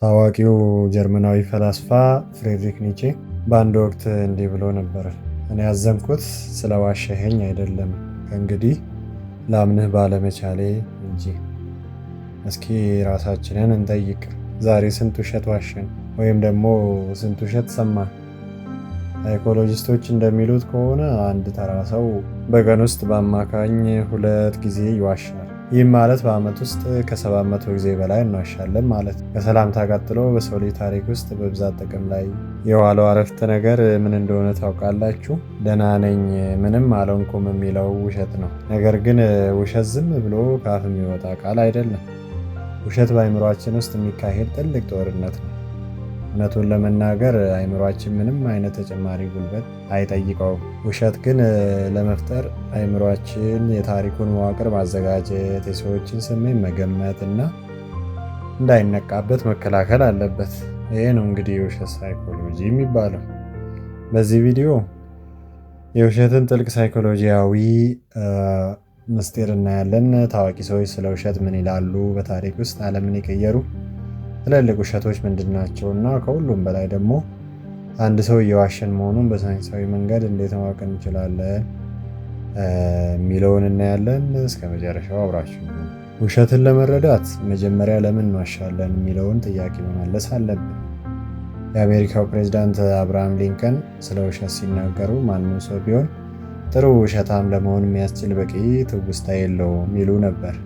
ታዋቂው ጀርመናዊ ፈላስፋ ፍሬድሪክ ኒቼ በአንድ ወቅት እንዲህ ብሎ ነበር፣ እኔ ያዘንኩት ስለዋሸኸኝ አይደለም፣ ከእንግዲህ ላምንህ ባለመቻሌ እንጂ። እስኪ ራሳችንን እንጠይቅ። ዛሬ ስንት ውሸት ዋሸን? ወይም ደግሞ ስንት ውሸት ሰማን? ሳይኮሎጂስቶች እንደሚሉት ከሆነ አንድ ተራ ሰው በቀን ውስጥ በአማካኝ 2 ጊዜ ይዋሻል። ይህም ማለት በዓመት ውስጥ ከ700 ጊዜ በላይ እንዋሻለን ማለት ነው። ከሰላምታ ቀጥሎ በሰው ልጅ ታሪክ ውስጥ በብዛት ጥቅም ላይ የዋለው አረፍተ ነገር ምን እንደሆነ ታውቃላችሁ? ደህና ነኝ፣ ምንም አልሆንኩም የሚለው ውሸት ነው። ነገር ግን ውሸት ዝም ብሎ ከአፍ የሚወጣ ቃል አይደለም። ውሸት በአእምሯችን ውስጥ የሚካሄድ ትልቅ ጦርነት ነው። እውነቱን ለመናገር አእምሯችን ምንም አይነት ተጨማሪ ጉልበት አይጠይቀውም። ውሸት ግን ለመፍጠር አእምሯችን የታሪኩን መዋቅር ማዘጋጀት፣ የሰዎችን ስሜት መገመት እና እንዳይነቃበት መከላከል አለበት። ይሄ ነው እንግዲህ የውሸት ሳይኮሎጂ የሚባለው። በዚህ ቪዲዮ የውሸትን ጥልቅ ሳይኮሎጂያዊ ምስጢር እናያለን። ታዋቂ ሰዎች ስለ ውሸት ምን ይላሉ? በታሪክ ውስጥ ዓለምን የቀየሩ ትልልቅ ውሸቶች ምንድን ናቸው? እና ከሁሉም በላይ ደግሞ አንድ ሰው እየዋሸን መሆኑን በሳይንሳዊ መንገድ እንዴት ማወቅ እንችላለን የሚለውን እናያለን። እስከ መጨረሻው አብራችሁ። ውሸትን ለመረዳት መጀመሪያ ለምን እንዋሻለን የሚለውን ጥያቄ መመለስ አለብን። የአሜሪካው ፕሬዝዳንት አብርሃም ሊንከን ስለ ውሸት ሲናገሩ ማንም ሰው ቢሆን ጥሩ ውሸታም ለመሆን የሚያስችል በቂ ትውስታ የለውም ይሉ ነበር።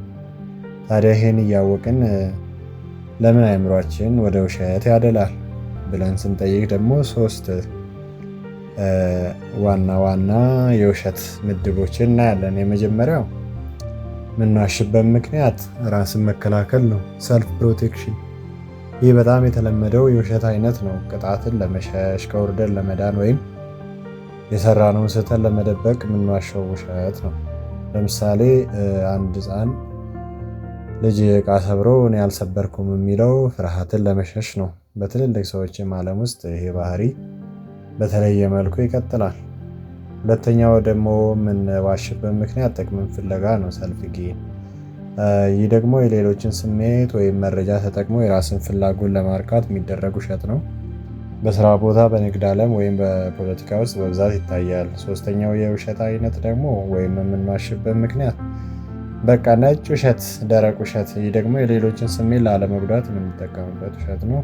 ታዲያ ይህን እያወቅን ለምን አእምሯችን ወደ ውሸት ያደላል ብለን ስንጠይቅ ደግሞ 3 ዋና ዋና የውሸት ምድቦችን እናያለን። የመጀመሪያው የምንዋሽበት ምክንያት ራስን መከላከል ነው፣ self protection። ይህ በጣም የተለመደው የውሸት አይነት ነው። ቅጣትን ለመሸሽ፣ ከውርደት ለመዳን ወይም የሰራነውን ስህተት ለመደበቅ የምንዋሸው ውሸት ነው። ለምሳሌ አንድ ሕፃን ልጅ ዕቃ ሰብሮ እኔ አልሰበርኩም የሚለው ፍርሃትን ለመሸሽ ነው። በትልልቅ ሰዎችም ዓለም ውስጥ ይሄ ባህሪ በተለየ መልኩ ይቀጥላል። ሁለተኛው ደግሞ የምንዋሽበት ምክንያት ጥቅምን ፍለጋ ነው፣ self gain። ይህ ደግሞ የሌሎችን ስሜት ወይም መረጃ ተጠቅሞ የራስን ፍላጎት ለማርካት የሚደረግ ውሸት ነው። በስራ ቦታ፣ በንግድ ዓለም ወይም በፖለቲካ ውስጥ በብዛት ይታያል። ሶስተኛው የውሸት አይነት ደግሞ ወይም የምንዋሽበት ምክንያት በቃ ነጭ ውሸት፣ ደረቅ ውሸት። ይህ ደግሞ የሌሎችን ስሜት ላለመጉዳት የምንጠቀምበት ውሸት ነው።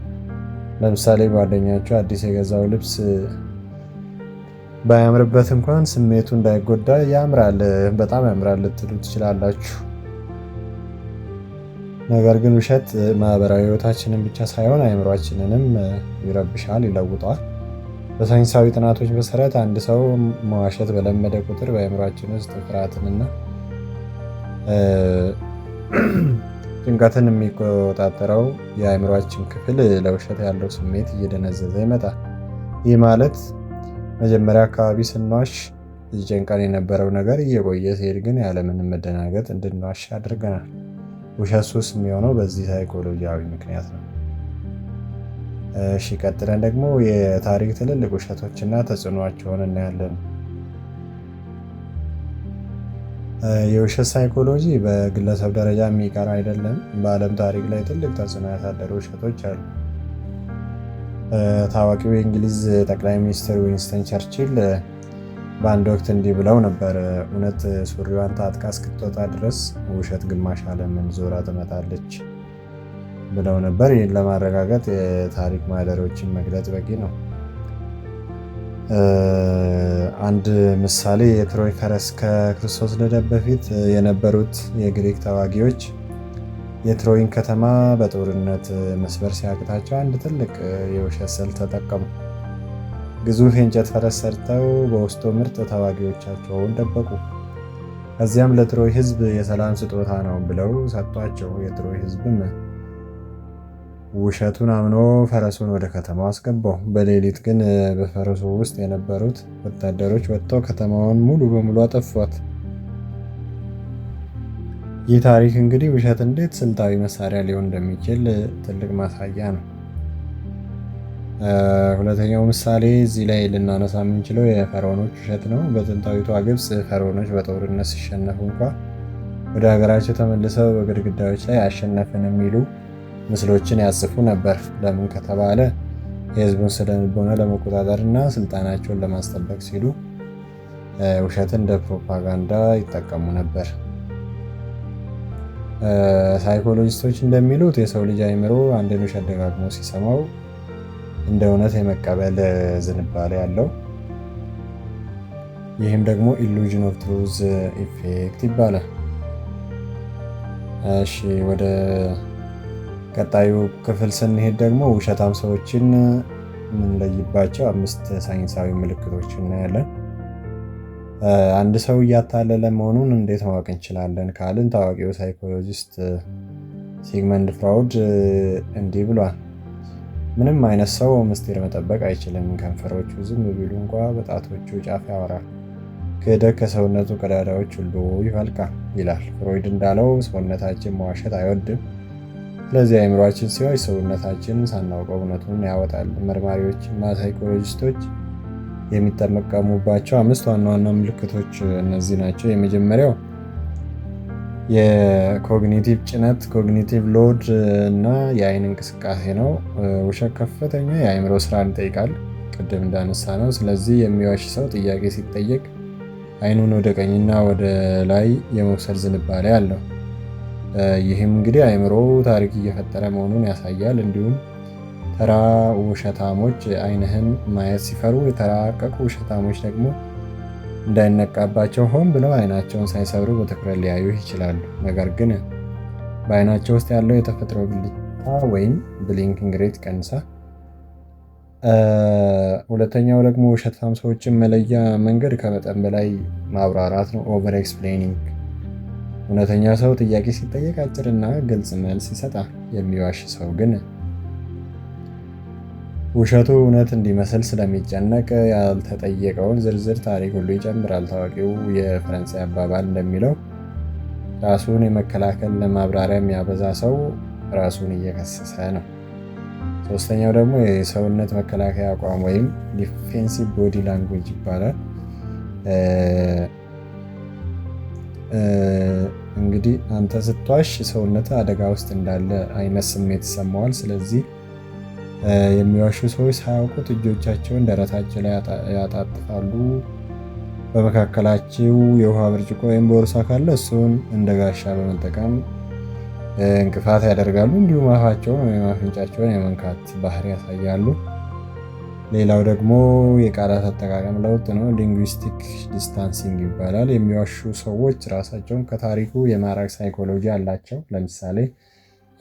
ለምሳሌ ጓደኛችሁ አዲስ የገዛው ልብስ ባያምርበት እንኳን ስሜቱ እንዳይጎዳ ያምራል፣ በጣም ያምራል ልትሉ ትችላላችሁ። ነገር ግን ውሸት ማህበራዊ ሕይወታችንን ብቻ ሳይሆን አእምሯችንንም ይረብሻል፣ ይለውጠዋል። በሳይንሳዊ ጥናቶች መሰረት አንድ ሰው መዋሸት በለመደ ቁጥር በአእምሯችን ውስጥ ፍርሃትንና ጭንቀትን የሚቆጣጠረው የአእምሯችን ክፍል ለውሸት ያለው ስሜት እየደነዘዘ ይመጣል። ይህ ማለት መጀመሪያ አካባቢ ስንዋሽ ይጨንቀን የነበረው ነገር እየቆየ ሲሄድ ግን ያለምንም መደናገጥ እንድንዋሽ ያደርገናል። ውሸት ሱስ የሚሆነው በዚህ ሳይኮሎጂያዊ ምክንያት ነው። እሺ፣ ቀጥለን ደግሞ የታሪክ ትልልቅ ውሸቶችና ተጽዕኖአቸውን እናያለን። የውሸት ሳይኮሎጂ በግለሰብ ደረጃ የሚቀር አይደለም። በዓለም ታሪክ ላይ ትልቅ ተጽዕኖ ያሳደሩ ውሸቶች አሉ። ታዋቂው የእንግሊዝ ጠቅላይ ሚኒስትር ዊንስተን ቸርችል በአንድ ወቅት እንዲህ ብለው ነበር፣ እውነት ሱሪዋን ታጥቃ እስክትወጣ ድረስ ውሸት ግማሽ ዓለምን ዞራ ትመጣለች ብለው ነበር። ይህን ለማረጋገጥ የታሪክ ማህደሮችን መግለጽ በቂ ነው። አንድ ምሳሌ የትሮይ ፈረስ። ከክርስቶስ ልደት በፊት የነበሩት የግሪክ ተዋጊዎች የትሮይን ከተማ በጦርነት መስበር ሲያቅታቸው አንድ ትልቅ የውሸት ስልት ተጠቀሙ። ግዙፍ የእንጨት ፈረስ ሰርተው በውስጡ ምርጥ ተዋጊዎቻቸውን ደበቁ። ከዚያም ለትሮይ ሕዝብ የሰላም ስጦታ ነው ብለው ሰጧቸው። የትሮይ ሕዝብም ውሸቱን አምኖ ፈረሱን ወደ ከተማው አስገባው። በሌሊት ግን በፈረሱ ውስጥ የነበሩት ወታደሮች ወጥተው ከተማዋን ሙሉ በሙሉ አጠፏት። ይህ ታሪክ እንግዲህ ውሸት እንዴት ስልታዊ መሳሪያ ሊሆን እንደሚችል ትልቅ ማሳያ ነው። ሁለተኛው ምሳሌ እዚህ ላይ ልናነሳ የምንችለው የፈርዖኖች ውሸት ነው። በጥንታዊቷ ግብፅ ፈርዖኖች በጦርነት ሲሸነፉ እንኳ ወደ ሀገራቸው ተመልሰው በግድግዳዎች ላይ አሸነፍን የሚሉ ምስሎችን ያጽፉ ነበር። ለምን ከተባለ የህዝቡን ስነ ልቦና ለመቆጣጠር እና ስልጣናቸውን ለማስጠበቅ ሲሉ ውሸትን እንደ ፕሮፓጋንዳ ይጠቀሙ ነበር። ሳይኮሎጂስቶች እንደሚሉት የሰው ልጅ አይምሮ አንድን ውሸት ደጋግሞ ሲሰማው እንደ እውነት የመቀበል ዝንባሌ አለው። ይህም ደግሞ illusion of truth effect ይባላል። እሺ፣ ወደ ቀጣዩ ክፍል ስንሄድ ደግሞ ውሸታም ሰዎችን የምንለይባቸው አምስት ሳይንሳዊ ምልክቶች እናያለን። አንድ ሰው እያታለለ መሆኑን እንዴት ማወቅ እንችላለን ካልን ታዋቂው ሳይኮሎጂስት ሲግመንድ ፍራውድ እንዲህ ብሏል። ምንም አይነት ሰው ምስጢር መጠበቅ አይችልም። ከንፈሮቹ ዝም ቢሉ እንኳ በጣቶቹ ጫፍ ያወራል። ክህደት ከሰውነቱ ቀዳዳዎች ሁሉ ይፈልቃል ይላል። ፍሮይድ እንዳለው ሰውነታችን መዋሸት አይወድም። ስለዚህ አእምሯችን ሲዋሽ ሰውነታችን ሳናውቀው እውነቱን ያወጣል። መርማሪዎች እና ሳይኮሎጂስቶች የሚጠቀሙባቸው አምስት ዋና ዋና ምልክቶች እነዚህ ናቸው። የመጀመሪያው የ cognitive ጭነት፣ cognitive load እና የአይን እንቅስቃሴ ነው። ውሸት ከፍተኛ የአእምሮ ስራን ይጠይቃል፣ ቅድም እንዳነሳነው። ስለዚህ የሚዋሽ ሰው ጥያቄ ሲጠየቅ አይኑን ወደ ቀኝና ወደ ላይ የመውሰድ ዝንባሌ አለው። ይህም እንግዲህ አእምሮ ታሪክ እየፈጠረ መሆኑን ያሳያል። እንዲሁም ተራ ውሸታሞች አይንህን ማየት ሲፈሩ፣ የተራቀቁ ውሸታሞች ደግሞ እንዳይነቃባቸው ሆን ብለው አይናቸውን ሳይሰብሩ በትኩረት ሊያዩህ ይችላሉ። ነገር ግን በአይናቸው ውስጥ ያለው የተፈጥሮ ብልጭታ ወይም blinking rate ይቀንሳል። ሁለተኛው ደግሞ ውሸታም ሰዎችን መለያ መንገድ ከመጠን በላይ ማብራራት ነው፣ over explaining። እውነተኛ ሰው ጥያቄ ሲጠየቅ አጭርና ግልጽ መልስ ይሰጣል። የሚዋሽ ሰው ግን ውሸቱ እውነት እንዲመስል ስለሚጨነቅ ያልተጠየቀውን ዝርዝር ታሪክ ሁሉ ይጨምራል። ታዋቂው የፈረንሳይ አባባል እንደሚለው ራሱን የመከላከል ማብራሪያ የሚያበዛ ሰው ራሱን እየከሰሰ ነው። ሶስተኛው ደግሞ የሰውነት መከላከያ አቋም ወይም defensive body language ይባላል። እንግዲህ አንተ ስትዋሽ ሰውነት አደጋ ውስጥ እንዳለ አይነት ስሜት ይሰማዋል። ስለዚህ የሚዋሹ ሰዎች ሳያውቁት እጆቻቸውን ደረታቸው ላይ ያጣጥፋሉ። በመካከላቸው የውሃ ብርጭቆ ወይም ቦርሳ ካለ እሱን እንደ ጋሻ በመጠቀም እንቅፋት ያደርጋሉ። እንዲሁም አፋቸውን ወይም አፍንጫቸውን የመንካት ባህሪ ያሳያሉ። ሌላው ደግሞ የቃላት አጠቃቀም ለውጥ ነው። Linguistic distancing ይባላል። የሚዋሹ ሰዎች ራሳቸውን ከታሪኩ የማራቅ ሳይኮሎጂ አላቸው። ለምሳሌ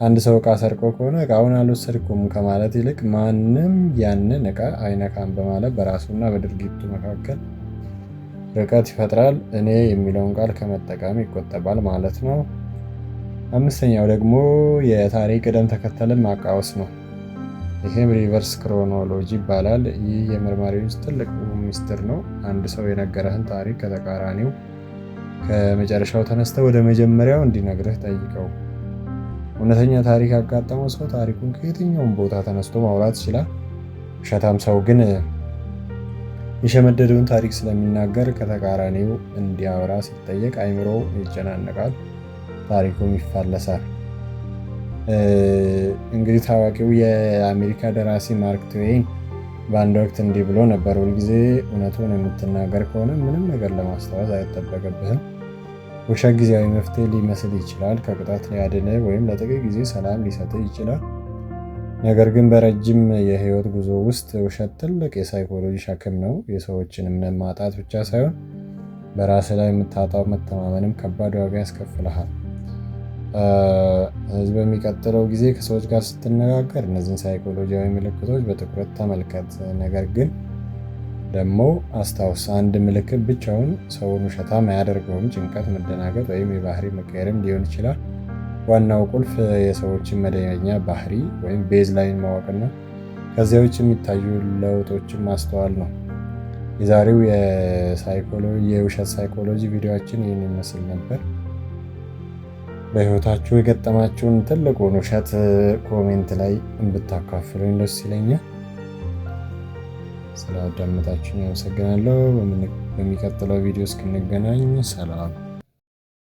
አንድ ሰው እቃ ሰርቆ ከሆነ እቃውን አልወሰድኩም ከማለት ይልቅ ማንም ያንን እቃ አይነካም በማለት በራሱና በድርጊቱ መካከል ርቀት ይፈጥራል። እኔ የሚለውን ቃል ከመጠቀም ይቆጠባል ማለት ነው። አምስተኛው ደግሞ የታሪክ ቅደም ተከተልን ማቃወስ ነው። ይህም reverse chronology ይባላል። ይህ የመርማሪዎች ትልቅ ሚስጥር ነው። አንድ ሰው የነገረህን ታሪክ ከተቃራኒው ከመጨረሻው ተነስተህ ወደ መጀመሪያው እንዲነግርህ ጠይቀው። እውነተኛ ታሪክ ያጋጠመው ሰው ታሪኩን ከየትኛውም ቦታ ተነስቶ ማውራት ይችላል። ውሸታም ሰው ግን የሸመደደውን ታሪክ ስለሚናገር ከተቃራኒው እንዲያወራ ሲጠየቅ አይምሮው ይጨናነቃል፣ ታሪኩም ይፋለሳል። እንግዲህ ታዋቂው የአሜሪካ ደራሲ ማርክ ትዌይን በአንድ ወቅት እንዲህ ብሎ ነበር፣ ሁልጊዜ እውነቱን የምትናገር ከሆነ ምንም ነገር ለማስታወስ አይጠበቅብህም። ውሸት ጊዜያዊ መፍትሄ ሊመስል ይችላል፣ ከቅጣት ሊያድንህ ወይም ለጥቂት ጊዜ ሰላም ሊሰጥህ ይችላል። ነገር ግን በረጅም የህይወት ጉዞ ውስጥ ውሸት ትልቅ የሳይኮሎጂ ሸክም ነው። የሰዎችን እምነት ማጣት ብቻ ሳይሆን በራስህ ላይ የምታጣው መተማመንም ከባድ ዋጋ ያስከፍልሃል። ስለዚህ በሚቀጥለው ጊዜ ከሰዎች ጋር ስትነጋገር እነዚህን ሳይኮሎጂያዊ ምልክቶች በትኩረት ተመልከት። ነገር ግን ደግሞ አስታውስ፣ አንድ ምልክት ብቻውን ሰውን ውሸታም አያደርገውም። ጭንቀት፣ መደናገጥ ወይም የባህሪ መቀየርም ሊሆን ይችላል። ዋናው ቁልፍ የሰዎችን መደበኛ ባህሪ ወይም baseline ማወቅና ከዚያ ውጭ የሚታዩ ለውጦችን ማስተዋል ነው። የዛሬው የውሸት ሳይኮሎጂ ቪዲዮአችን ይህን ይመስል ነበር። በህይወታችሁ የገጠማችሁን ትልቁን ውሸት comment ላይ ብታካፍሉኝ ደስ ይለኛል። ስላዳመጣችሁኝ አመሰግናለሁ። በሚቀጥለው ቪዲዮ እስክንገናኝ ሰላም።